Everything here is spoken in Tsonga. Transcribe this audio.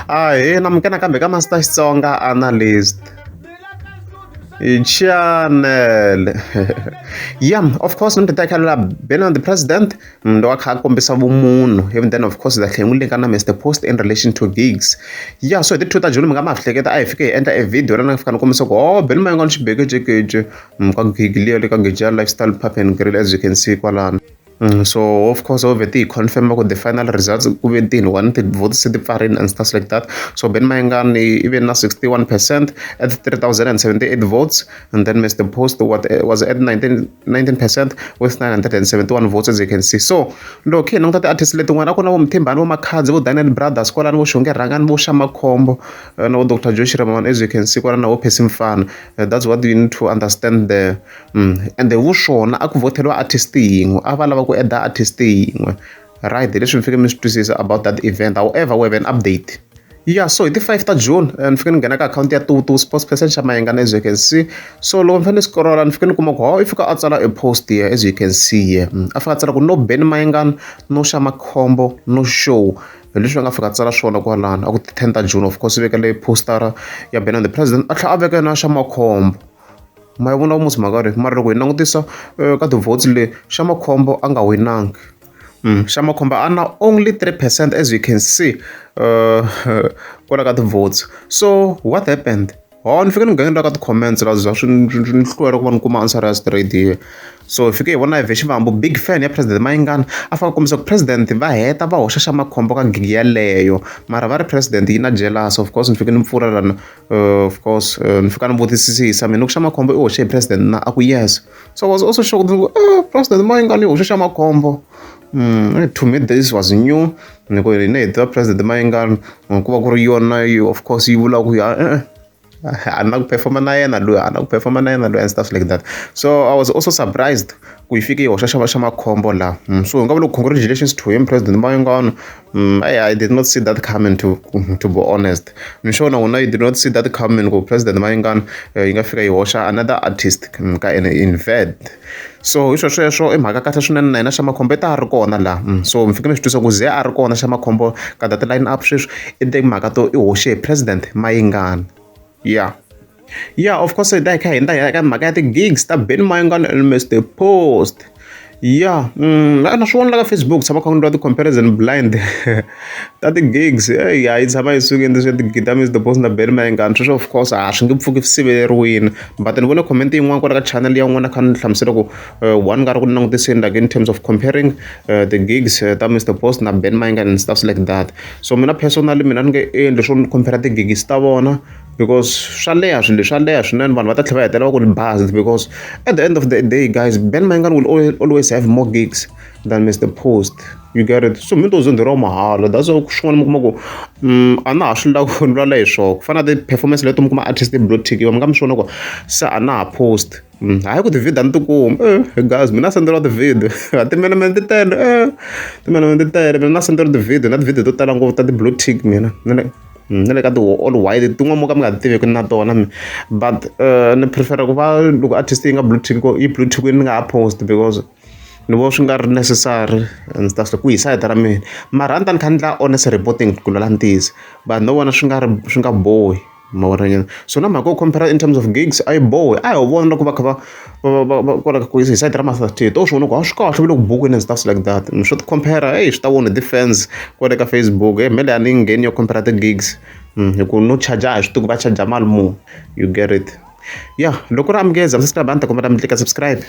Ahee namukela nakambe ka Master Xitsonga Analyst channel. Yeah, of course ni ta khala Benny the President ndo a kha a kombisa vumunhu, even then of course hi n'wi linka na Mr Post in relation to gigs. Yeah, so hi ti 2 ta June mi nga ma hleketa a hi fike hi endla e video ra na fika ni kombisa ku oh Benny Mayengani xibekecekece ka gig liya le ka gig ya Lifestyle Pub and Grill, as you can see kwalano. So of course over ti confirm ku the final results ku ve tini one ti-votes se ti pfarini and stuff like that. So Ben Mayengani even na 61% at 3078 votes, and then Mr Post what was at 19% with 971 votes, as you can see. So loko hi languta ti-artist letin'wana, a ku na vo Mthimbani, vo Makhadzi, vo Daniel Brothers kwalano, vo Xonge Rhangani, vo Xamakhombo na vo Dr Joe Shirimani, as you can see kwalano, na vo Percy Mfana. That's what you need to understand there. And vuswona a ku voteriwa artist yin'we, a va lava ku eda artist yin'we, right? Hi leswi mi fike mi swi twisisa about that event. However, we have an update. Yeah, so hi ti 5 ta June ni fike ni nghena ka akhawunti ya Tutu spokesperson xa Mayengani, as you can see. So loko ni fanele ni scrolla, ni fike ni kuma ku ho i fika a tsala a post here, as you can see here. A fika a tsala ku no Benny Mayengani, no Xamakhombo, no show. Hi leswi a nga fika a tsala swona kwalano. A ku ti 10 ta June, of course, veka leyi postara ya Benny the President, a tlhela a veka na Xamakhombo. Ma yi vona musi mhaka leyi? Mara loko hi langutisa ka ti-votes le, Xamakhombo a nga winangi. Xamakhombo a na only 3%, as you can see kwala ka ti-votes. So what happened? Ho ni fike ni nghenela ka ti-comments la za swi ni hlwela ku va ni kuma answer ya straight here. So hi fike hi vona hi Shivambu, big fan ya President Mayengani, a fika kombisa ku president va heta va hoxa Xamakhombo ka gig yaleyo, mara va ri president yi na jealous. Of course ni fike ni pfula lana, of course ni fika ni vutisisa mina ku Xamakhombo i hoxe hi president na? A ku yes. So I was also shocked ku President Mayengani yi hoxe Xamakhombo. To me this was new, ni ku hina hi tiva President Mayengani ku va ku ri yona, of course yi vula ku ya a na ku performa na yena loyi, a na ku performa na yena loyi and stuff like that. So I was also surprised ku yi fike yi hoxa xa Xamakhombo laha. So hi nga vula congratulations to him, President Mayengani. I did not see that coming, to be honest. Ni sure na wena you did not see that coming, ku President Mayengani yi nga fika yi hoxa another artist ka an event. So hi swo sweswo i mhaka kahle swinene na yena Xamakhombo i ta ri kona laha. So mi fike mi swi twisa ku ze a ri kona Xamakhombo ka that line up sweswi i timhaka to i hoxe hi President Mayengani. Yeah, of course hi ta hi kha hi hundza hi ya ka mhaka ya ti-gigs ta Benny Mayengani and Mr Post. Yeah, na swi vona la ka Facebook tshama kha ku endliwa ti-comparison blind ta ti-gigs. Eyi a yi tshama yi sukile swa ti-gig ta Mr Post na Benny Mayengani sweswo, of course a swi nge pfuki swi siveriwile. But ni vone comment yin'wana kwala ka channel ya un'wana kha ni hlamusela ku one nga ri ku langutiseni, like in terms of comparing the gigs ta Mr Post na Benny Mayengani and stuff like that. So mina personally, mina ni nge endli swo ni compare ti-gigs ta vona, because swa leha, swilo leswi swa leha swinene, vanhu va ta tlhela va hetelela va ku ni biased, because at the end of the day, guys, Ben Mayengani will always have more gigs than Mr Post, you get it? So mi to zondheriwa mahala. That's why swin'wana mi kuma ku a na ha swi lavi ku ni vulavula hi swona, ku fana na ti-performance leti mi kuma artist blue tick mi nga mi swona ku se a na ha post. Hayi ku ti-video a ni ti kumi. Guys, mina senderiwa ti-video, timenemene ti tele, timenemene ti tele. Mina na senderiwa ti-video na ti-video to tala ngopfu ta ti-blue tick mina na le na le ka ti all white tin'wana mo ka mi nga ti tiveki na tona. But ni prefer ku va loko artist yi nga blue tick, yi blue tick, ni nga ha post, because ni vona swi nga ri necessary and stuff ku hi sayiti ra mina. Mara a ni ta ni kha ni endla honest reporting ku lwela ntiyiso, but no vona swi nga ri swi nga bohi, ma vona nyana. So na mhaka yo compare in terms of gigs a yi bohi. A hi vona loko va kha va kwala ku hi sayiti ra Master T to swi vona ku a swi kahle, va le ku bukweni and stuff like that. Swo ti compare, eyi swi ta vona hi ti-fans kwale ka Facebook. E mhele a ni ngheni yo compare ti-gigs, hi ku no charge a hi swi tivi ku va charge mali muni, you get it? Yeah, loko ri amukeza, subscribe, a ni ta kombela mi tlika subscribe.